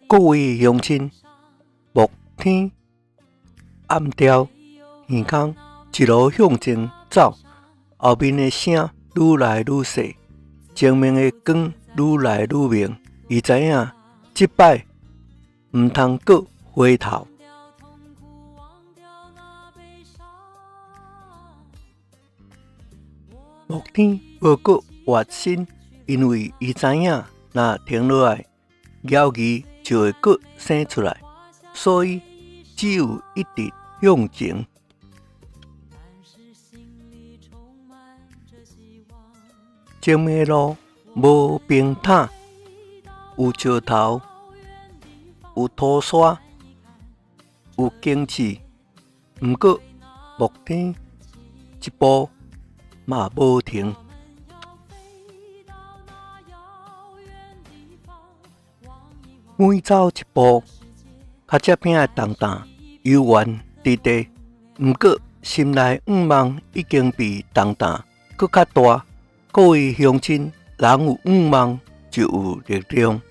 各位鄉親，幕天暗調耳空，一路向前走，後面的聲愈來愈細，前面的光愈來愈明。伊知影這擺毋通閣回頭。幕天無閣活身，因為伊知影若停落來，鳥兒就會閣生出來，所以只有一直向前。前面的路無平坦，有石頭，有土沙，有荊刺，毋過幕天一步嘛無停。每走一步，跤跡餅的重擔猶原佇地，毋過心內願望已經比重擔閣較大。各位鄉親，人有願望就有力量。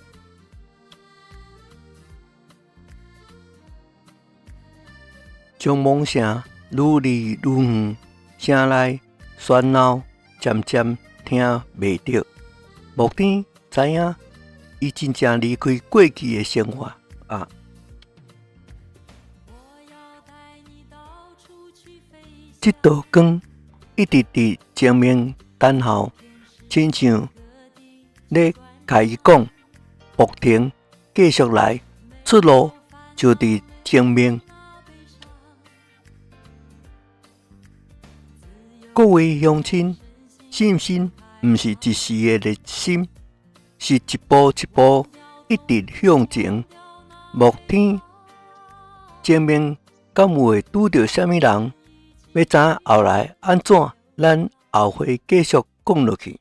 松毛城愈離愈遠，城內喧鬧漸漸聽袂著。幕天知影，伊真正離開過去的生活啊！這道光一直佇前面等候，親像咧共伊講：莫停，繼續來，出路就佇前面。各位鄉親，信心毋是一時的熱心，是一步一步一直向前。幕天前面敢有會拄著啥物人？欲知影後來按怎，咱後回繼續講落去。